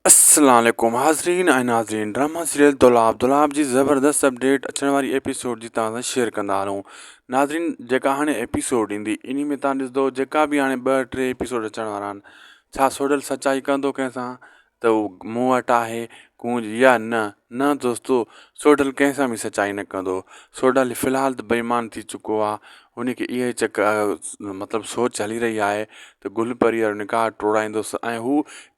السلام عليڪم حاضرين ۽ ناظرين ڊراما سيريل دولاب دولاب جي زبردست اپڊيٽ اچڻ واري ايپيسوڊ جي توهان سان شيئر ڪندا هلون ناظرين جيڪا هاڻي ايپيسوڊ ايندي انهي ۾ توهان ڏسندو جيڪا به هاڻي ٻه ٽي ايپيسوڊ اچڻ وارا آهن ڇا سوڍل سچائي ڪندو ڪنهن سان ته هو مون وٽ آهي ڪونج يا نه نه دوستو سوڍل ڪنهن سان به سچائي نه ڪندو سوڍل في الحال ته بيمان ٿي چڪو آهي هن کي اها ئي چڪ مطلب سوچ هلي رهي آهي ته گل پريء وارو نڪاح ٽوڙائيندس ۽ هو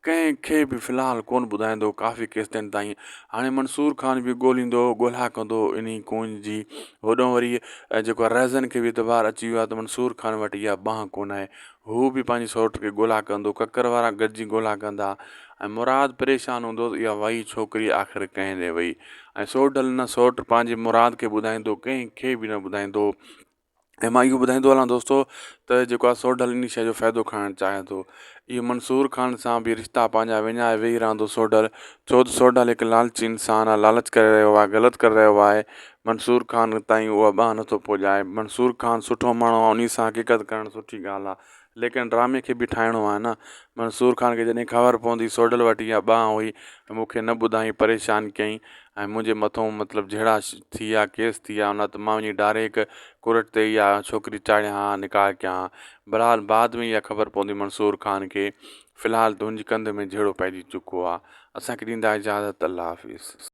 ڪنهن کي به في الحال ڪونه ٻڌائيندو ڪافي ڪيستائين تائين هاڻي منصور خان به ڳوليندو ڳولا ڪندو انهي ڪونج جي هوڏانهن وري جيڪو آهي رهزن کي به اعتبار اچي ويو آهي ته منصور خان وٽ اها ٻانهن ڪونه آهي هو به پنهنجي سئوٽ کي ڳولا ڪندو ڪڪر وارا گڏجي ڳولا ڪندا ۽ مراد پريشان هوندو ته اها وئي ڇوڪري آخر ڪنهن ڏي وئي ۽ سوڍل نه سئوٽ پنهنجي مراد کي ٻڌائيندو ڪنهن کي به نه ٻڌائيندو ۽ مان اهو ٻڌائيندو هلان دوستو ته جيڪو آهي سوڍل ان شيء جو فائدو کڻڻ چاهي ٿو اهو منصور خان سان به رشتا پنهنجا وڃائي ويهي رهندو سوڍل ڇو ته سوڍل هڪ لالچي انسان آهي لالچ ڪري رهيو آهي غلط ڪري رهيو آهي منصور خان تائين اها ٻانهن نٿو پڄائي منصور خان سٺو ماڻهو آهي ان سان حقيقت ڪرڻ سٺي ڳالهه آهي ليڪن ڊرامي کي به ٺاهڻو آهي نه. منصور خان کي جڏهن خبر پوندي سوڍل وٽ اها ٻانهن هئي ۽ مون کي نه ٻڌائين پريشان ڪيائين ۽ منهنجي مٿئون مطلب جهيڙا ٿي ويا ڪيس ٿي ويا نه ته مان وڃي ڊاريڪ ڪورٽ تي اها ڇوڪري چاڙهيان ها نڪاح ڪيان ها. بهرحال بعد ۾ اها خبر پوندي منصور خان کي في الحال ته هن جي ڪنڌ ۾ جهيڙو پئجي چڪو آهي. اسان کي ڏيندا اجازت الله حافظ.